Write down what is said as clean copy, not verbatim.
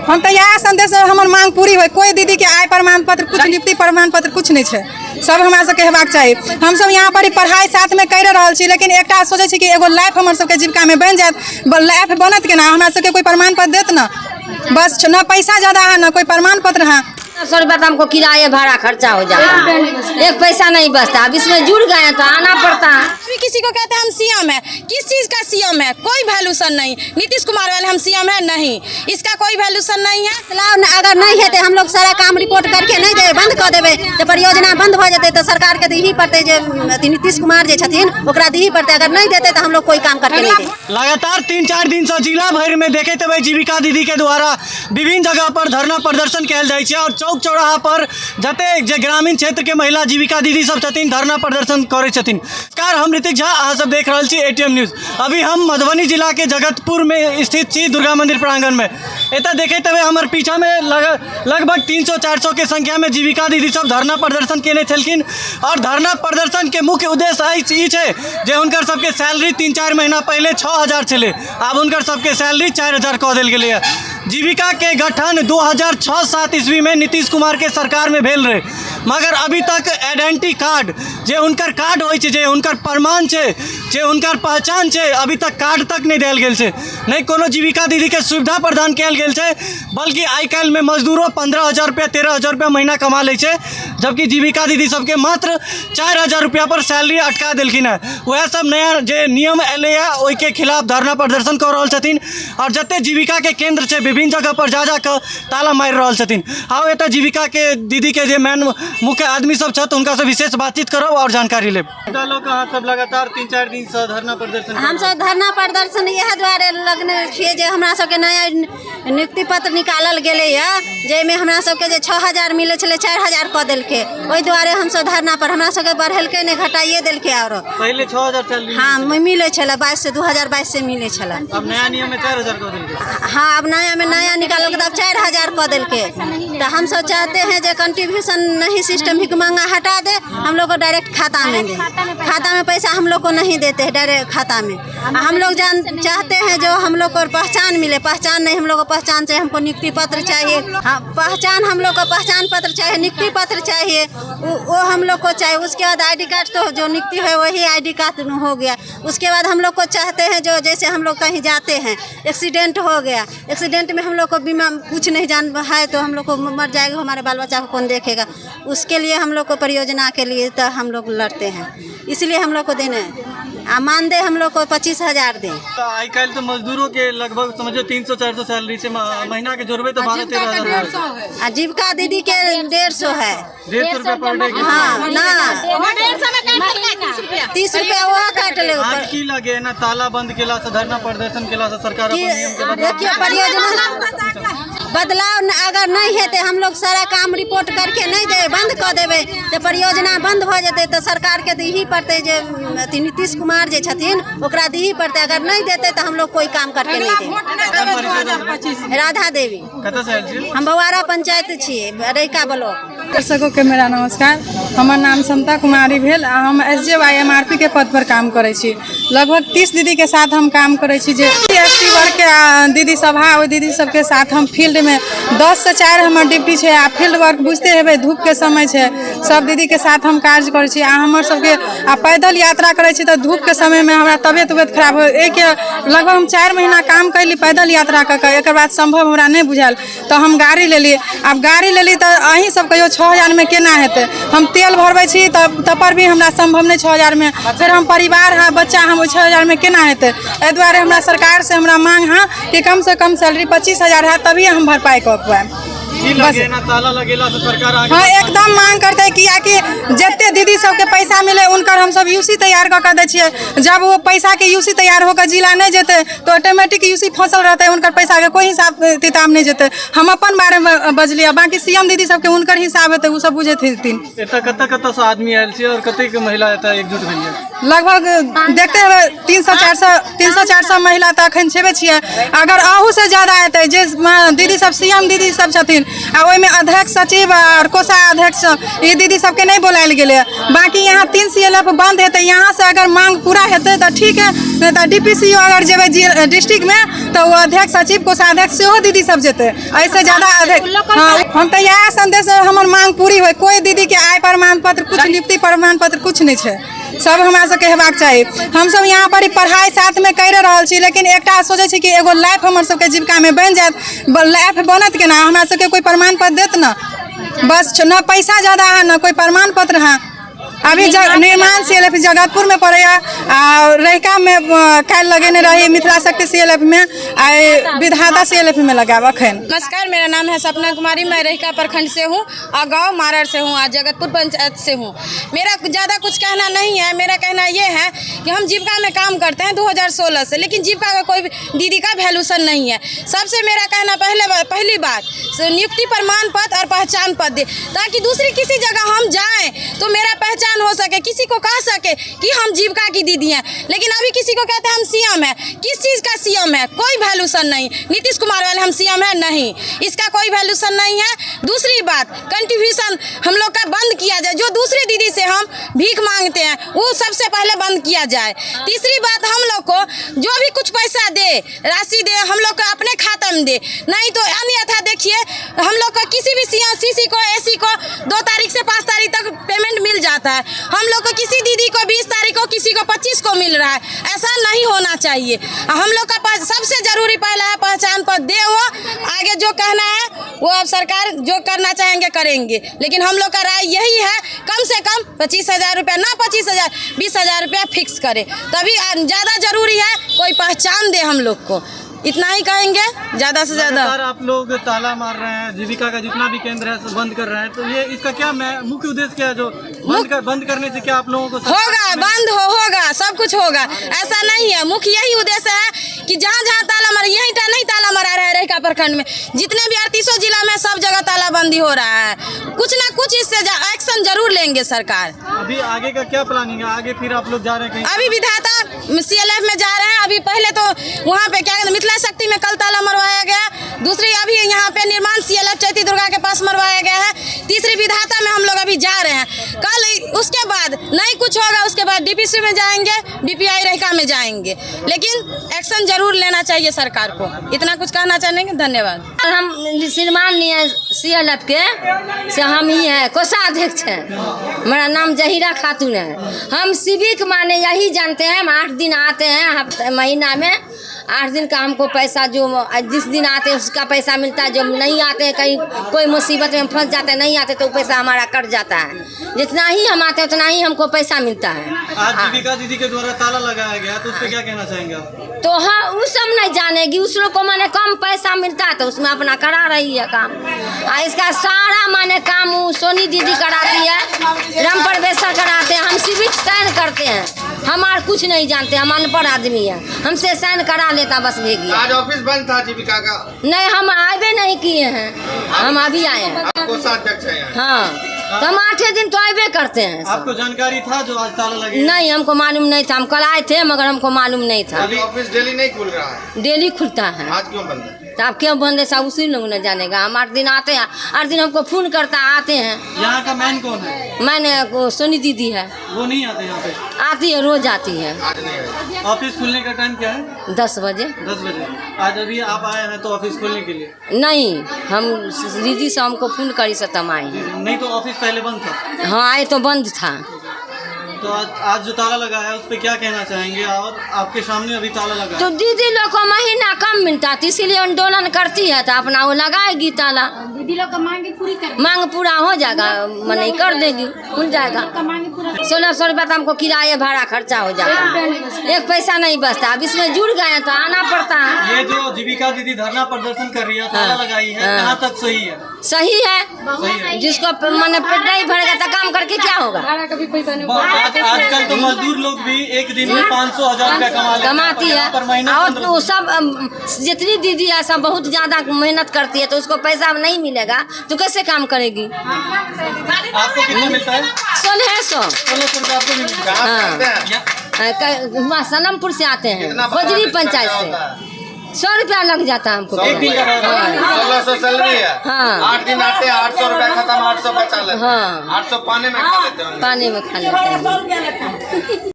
हम तऽ इएह संदेश हमर मांग पूरी होय। कोई दीदी के आय प्रमाण पत्र कुछ, नियुक्ति प्रमाण पत्र कुछ नहि छै। सब हमरा सबके हेबाक चाही। हमसब यहाँ पर पढ़ाइ साथमे करि रहल छी, लेकिन एकटा सोचै छी कि एगो लाइफ हमर सबके जीविकामे बनि जायत। लाइफ बनत केना? हमरा सबके कोई प्रमाण पत्र देत ने बस। न पैसा ज्यादा है, न कोई प्रमाण पत्र है। 100 रुपया तो हमको किराए भाड़ा खर्चा हो जाता है, एक पैसा नहीं बचता। अब इसमें जुड़ गए हैं तो आना पड़ता है। अभी किसी को कहते हैं हम सीएम है। किस चीज़ का सीएम है? कोई वैल्यूशन नहीं। नीतीश कुमार वाले हम सीएम है नहीं, इसका कोई वैल्यूशन नहीं है। बदलाव अगर नहीं हेतै, हम लोग सारा काम रिपोर्ट करके नहीं देबै, बंद कऽ देबै, तऽ परियोजना बंद भऽ जेतै। तऽ सरकारके दिही पड़तै जे अथी नीतीश कुमार जे छथिन, ओकरा दिही पड़तै। अगर नहीं देतै तऽ हम लोग कोई काम करके नहीं देबै। लगातार 3-4 दिनसँ जिला भरिमे देखैत हेबै, जीविका दीदीके द्वारा विभिन्न जगह पर धरना प्रदर्शन कयल जाइ छै आओर चौक चौराहा पर जतेक जे ग्रामीण क्षेत्रके महिला जीविका दीदी सब छथिन, धरना प्रदर्शन करै छथिन। नमस्कार, हम ऋतिक झा, अहाँ सब देख रहल छी एटीएम न्यूज। अभी हम मधुबनी जिलाके जगतपुरमे स्थित छी, दुर्गा मंदिर प्रांगणमे। एतऽ देखैत हेबै, हमर पीछामे लगभग 300-400 के संख्यामे जीविका दीदी सब धरना प्रदर्शन केने छलखिन आओर धरना प्रदर्शनके मुख्य उद्देश्य अछि ई छै जे हुनकर सबके सैलरी 3-4 महीना पहिले 6000 छलै, आब हुनकर सबके सैलरी 4000 कऽ देल गेलैए। जीविकाके गठन 2006-7 ईस्वीमे नीतीश कुमारके सरकारमे भेल रहै, मगर अभी तक आइडेंटिटी कार्ड, जे हुनकर कार्ड होइ छै, जे हुनकर प्रमाण छै, जे हुनकर पहचान छै, अभी तक कार्ड तक नहि देल गेल छै। नहि कोनो जीविका दीदीके सुविधा प्रदान कयल गेल छै, बल्कि आइ काल्हिमे मजदूरो 15,000 रुपया, 13,000 रुपया महीना कमा लै छै, जबकि जीविका दीदी सबके मात्र 4000 रुपया पर सैलरी अटका देलखिन हेँ। वएह सब नया जे नियम एलैए, ओहिके खिलाफ धरना प्रदर्शन कऽ रहल छथिन आओर जते जीविकाके केन्द्र छै, विभिन्न जगह पर जा जा कऽ ताला मारि रहल छथिन। आउ, एतऽ जीविकाके दीदीके जे मेन मुख्य आदमी सब छथि, हुनकासँ विशेष बातचीत करब आओर जानकारी लेब। लोक अहाँ सब लगातार 3-4 दिनसँ धरना प्रदर्शन हमसब धरना प्रदर्शन इएह दुआरे लगने छियै जे हमरा सबके नया नियुक्ति पत्र निकालल गेलैए, जाहिमे हमरा सबके जे 6000 मिलै छलै, 4000 कऽ देलकै। ओहि दुआरे हमसब धरना पर। हमरा सबके बढ़ेलकै नहि, घटाइए देलकै आरो। पहिले 6000 सैलरी? हाँ, मिलै छलै 22 से, 2022 से मिलै छलै। अब नया नियम में 4000 कऽ देलकै? हाँ, अब नया में नया निकालल तऽ अब 4000 कऽ देलकै। तऽ हमसब चाहते हैं जे कंट्रीब्यूशन नहीं सिस्टम भिखमंगा हटा दे, हम लोग को डायरेक्ट खाता में दे। खाता में पैसा हम लोग को नहीं देते हैं डायरेक्ट खाता में। आ हम लोग जान चाहते हैं जो हम लोग को पहचान मिले। पहचान नहीं, हम लोग को पहचान चाहिए, हमको नियुक्ति पत्र चाहिए। हाँ, पहचान, हम लोग को पहचान पत्र चाहिए, नियुक्ति पत्र चाहिए, वो हम लोग को चाहिए। उसके बाद आईडी कार्ड तो जो नियुक्ति है, वही आईडी कार्ड हो गया। उसके बाद हम लोग को चाहते हैं जो जैसे हम लोग कहीं जाते हैं, एक्सीडेंट हो गया, एक्सीडेंट में हम लोग को बीमा कुछ नहीं जान है, तो हम लोग को मर जाएगा, हमारे बाल बच्चा को कौन देखेगा? उसके लिए हम लोग को परियोजना के लिए तो हम लोग लड़ते हैं। इसलिए हम लोग को देना है आ मानदेय हम लोग को 25,000 दें। तऽ आइ काल्हि तऽ मजदूरो के लगभग समझो 300-400 सैलरी छै, महीना के जोड़बै तऽ 12-13 हजार। आ जीविका दीदी के 150 है। 150 रुपया पर डे के? हाँ, ना, 30 रुपया वह काट ले। अहाँके की लगे ना, ताला बंद केला से, धरना प्रदर्शन केला से सरकार अपन नियम के बदलाव देखियो, परियोजना बदलाव अगर नहीं हेतै, हम लोग सारा काम रिपोर्ट करके नहीं देबै, बंद कऽ देबै, तऽ परियोजना बंद भऽ जेतै। तऽ सरकारके दिही पड़तै जे अथी नीतीश कुमार जे छथिन, ओकरा दिही पड़तै। अगर नहीं देतै तऽ हम लोग कोई काम करके नहीं देबै। राधा देवी। कतऽसँ आयल छी? हम बौआरा पंचायत छियै, रैका ब्लॉक। दर्शकों के मेरा नमस्कार। हमर नाम समता कुमारी भेल आ हम एस जे वाई एम आर पी के पद पर काम करै छी। लगभग 30 दीदीके साथ हम काम करै छी। जे एस टी वर्गके दीदी सब है, ओहि दीदी सबके साथ हम फील्डमे 10 से 4 हमर ड्यूटी छै। आ फील्ड वर्क बुझते हेबै, धूपके समय छै। सब दीदीके साथ हम कार्य करै छी। आ हमर सबके आ पैदल यात्रा करै छी तऽ धूपके समयमे हमरा तबियत उबियत खराब हो। एहिके लगभग हम 4 महीना काम कैली पैदल यात्रा कऽ कऽ। एकर बाद सम्भव हमरा नहि बुझायल तऽ हम गाड़ी लेली। आब गाड़ी लेली तऽ अहीँ सब कहियौ, 6000मे केना हेतै? हम तेल भरबै छी तब तब पर भी हमरा सम्भव नहि 6000मे। फेर हम परिवार है, बच्चा, हम ओहि 6000मे केना हेतै? एहि दुआरे हमरा सरकारसँ हमरा मांग है कि कमसँ कम सैलरी 25,000 हैत, तभिए हम भरपाइ कऽ पायब। की लगे ना, ताला लगेला से सरकार आगे हाँ, एकदम मांग करतै, कियाकि जते दीदी सबके पैसा मिले, हुनकर हमसब यूसी तैयार कऽ कऽ दै छियै। जब वो पैसाके यूसी तैयार होकर जिला नहि जेतै तऽ ऑटोमेटिक यूसी फसल रहतै, हुनकर पैसाके कोई हिसाब किताब नहि जेतै। हम अपन बारेमे बजलियै, बाँकी सीएम दीदी सबके हुनकर हिसाब हेतै, ओ सब बुझैत हेथिन। एतऽ कतऽ कतऽसँ आदमी आयल छियै आओर कतेक महिला एतऽ एकजुट भेलियै? लगभग देखते हेबै, 300-400, 300-400 महिला तऽ अखन छेबे छियै। अगर अहू से ज्यादा एतै, जे दीदी सब, सीएम दीदी सब छथिन। आ ओहिमे अध्यक्ष, सचिव आओर कोषाध्यक्ष ई दीदी सबके नहि बोलायल गेलै। बाकी यहाँ 3 CLF बंद हेतै। यहाँ से अगर मांग पूरा हेतै तऽ ठीक है, नहि तऽ DPCO अगर जेबै डिस्ट्रिक्टमे तऽ ओ अध्यक्ष, सचिव, कोषाध्यक्ष सेहो दीदी सब जेतै। एहिसँ ज्यादा हाँ, हम तऽ इएह संदेश, हमर मांग पूरी होइ। कोइ दीदीके आय प्रमाण पत्र कुछ, नियुक्ति प्रमाण पत्र कुछ नहि छै, सब हमरा सबके हेबाक चाही। हमसब यहाँ पर पढ़ाइ साथमे करि रहल छी, लेकिन एकटा सोचै छी कि एगो लाइफ हमर सबके जीविकामे बनि जायत। लाइफ बनत केना? हमरा सबके कोइ प्रमाण पत्र देत ने, बस। न पैसा ज्यादा है, न कोइ प्रमाण पत्र है। अभी निर्माण CLF Jagatpur में पड़ैया आ रहिकामे काल्हि लगेने रही मिथिला शक्ति CLF में, आ विधाता CLF में लगायब अखन। नमस्कार, मेरा नाम है सपना कुमारी। मैं रहिका प्रखंड से हूँ और गांव मारर से हूँ और जगतपुर पंचायत से हूँ। मेरा ज़्यादा कुछ कहना नहीं है। मेरा कहना ये है कि हम जीविका में काम करते हैं 2016 से, लेकिन जीविका का कोई भी दीदी का वैल्यूशन नहीं है। सबसे मेरा कहना पहली बात नियुक्ति प्रमाण पत्र और पहचान पत्र दे, ताकि दूसरी किसी जगह हम जाएँ तो मेरा पहचान हो सके, किसी को कह सके कि हम जीविका की दीदी हैं। लेकिन अभी किसी को कहते हैं हम सीएम हैं। किस चीज़ का सीएम है? कोई वैल्यूशन नहीं। नीतीश कुमार वाले हम सीएम है नहीं, इसका कोई वैल्यूशन नहीं है। दूसरी बात, कंट्रीब्यूशन हम लोग का बंद किया जाए। जो दूसरी दीदी से हम भीख मांगते हैं वो सबसे पहले बंद किया जाए। तीसरी बात, हम लोग को जो भी कुछ पैसा दे, राशि दे, हम लोग को अपने खाता में दे, नहीं तो अन्यथा देखिए हम लोग को किसी भी CC को, AC को 2 तारीख से 5 तारीख तक पेमेंट मिल जाता है। हम लोग को किसी दीदी को 20 तारीख को, किसी को 25 को मिल रहा है। ऐसा नहीं होना चाहिए। हम लोग का सबसे जरूरी पहला है पहचान पत्र दे। वो आगे जो कहना है वो अब सरकार जो करना चाहेंगे करेंगे, लेकिन हम लोग का राय यही है कम से कम 25,000 रुपया, ना 25,000, 20,000 रुपया फिक्स करे, तभी ज़्यादा जरूरी है कोई पहचान दे हम लोग को। इतना ही कहेंगे ज़्यादा से ज़्यादा। लगातार आप लोग ताला मार रहे हैं, जीविका का जितना भी केंद्र है सब बंद कर रहे हैं, तो ये इसका क्या मुख्य उद्देश्य क्या है? जो बंद करने से क्या आप लोगों को होगा? बंद होगा, सब कुछ होगा, ऐसा नहीं है। मुख्य यही उद्देश्य है कि जहाँ जहाँ ताला मार, यहीं नहीं ताला मारा रहा है रहिका प्रखंड में, जितने भी 38 जिला में सब जगह तालाबंदी हो रहा है। कुछ ना कुछ इससे एक्शन जरूर लेंगे सरकार। अभी आगे का क्या प्लानिंग है? आगे फिर आप लोग जा रहे हैं कहीं? अभी विधाता CLF में जा रहे हैं। अभी पहले तो वहाँ पे क्या कहते हैं, मिथिला शक्ति में कल ताला मरवाया गया, दूसरी अभी यहाँ पे निर्माण CLF Chaiti Durga के पास मरवाया गया है, तीसरी विधाता में हम लोग अभी जा रहे हैं। कल उसके बाद नहीं कुछ होगा, उसके बाद DPC में जाएंगे, BPI Rahika में जाएंगे, लेकिन एक्शन जरूर लेना चाहिए सरकार को। इतना कुछ कहना चाहेंगे, धन्यवाद। हम श्रीमान CLF के से हम ही हैं, कोषाध्यक्ष हैं। मेरा नाम जहीरा खातून है। हम सिविक माने यही जानते हैं, हम 8 दिन आते हैं हफ्ते महीना में, 8 दिन का हमको पैसा जो जिस दिन आते हैं उसका पैसा मिलता है, जो नहीं आते हैं कहीं कोई मुसीबत में हम फंस जाते हैं, नहीं आते तो पैसा हमारा कट जाता है। जितना ही हम आते हैं उतना ही हमको पैसा मिलता है। आज जीविका दीदी के द्वारा ताला लगाया गया, तो उस पर क्या कहना चाहेंगे आप? तो हाँ, वो सब नहीं जानेगी, उस लोग को माने कम पैसा मिलता है तो उसमें अपना करा रही है काम। आ इसका सारा माने काम वो सोनी दीदी कराती है, राम परमेश्वर कराते हैं, हम सिविक साइन करते हैं, हम और कुछ नहीं जानते, हम अनपढ़ आदमी है, हमसे साइन करा लेता बस भेज। आज ऑफिस बंद था जीविका का? नहीं, हम आए नहीं किए हैं, हम अभी आए हैं। आप कोषाध्यक्ष हैं यहाँ? हाँ, तो हम 8 दिन तो आबे करते हैं। आपको जानकारी था जो आज ताला लगे? नहीं, हमको मालूम नहीं था। हम कल आए थे मगर हमको मालूम नहीं था। अभी ऑफिस डेली नहीं खुल रहा है? डेली खुलता है। आज क्यों बंद है? तो आप क्यों बंद है सब उसी लोग न जानेगा। हम 8 दिन आते हैं, 8 दिन हमको फोन करता आते हैं। यहाँ का मैन कौन है? मैंने सोनी दीदी है। वो नहीं आते यहाँ पे? आती है, रोज आती है। आज नहीं आई। ऑफिस खुलने का टाइम क्या है? 10 बजे। 10 बजे। आज अभी आप आए हैं तो ऑफिस खोलने के लिए? नहीं, हम दीदी से हमको फोन करी से तब आए हैं। नहीं तो ऑफिस पहले बंद था? हाँ, आए तो बंद था। तो आज जो ताला लगा है उस पे क्या कहना चाहेंगे? और आपके सामने अभी ताला लगा है। तो दीदी लोग को महीना कम मिलता है इसीलिए आंदोलन करती है, तो अपना वो लगाएगी ताला। दीदी लोग का मांग पूरी कर, मांग पूरा हो जाएगा, मने कर देगी, खुल जाएगा। 1600 रुपया तो हमको किराया भाड़ा खर्चा हो जाता है, एक पैसा नहीं बचता। अब इसमें जुड़ गए तो आना पड़ता है। ये जो जीविका दीदी धरना प्रदर्शन कर रही है, ताला लगाई है, कहाँ तक सही है? सही है, जिसको मैंने पेट नहीं भरेगा तो काम करके क्या होगा? आजकल तो मजदूर लोग भी एक दिन में 500-1000 रुपया कमाती है, और वो सब जितनी दीदी है सब बहुत ज्यादा मेहनत करती है, तो उसको पैसा नहीं मिलेगा तो कैसे काम करेगी? आपको कितना मिलता है? 1600। 1600 रुपया आपको मिलता है? हाँ, सनमपुर से आते हैं, खोजरी पंचायत से। 100 रुपया लग जाता है हमको। एक दिन का 1600 सैलरी है। हाँ। 8 दिन आते हैं, 800 रुपया खत्म, 800 बचा लेते हैं। हाँ। 800 पानी में खा लेते हैं। पानी में खा लेते हैं।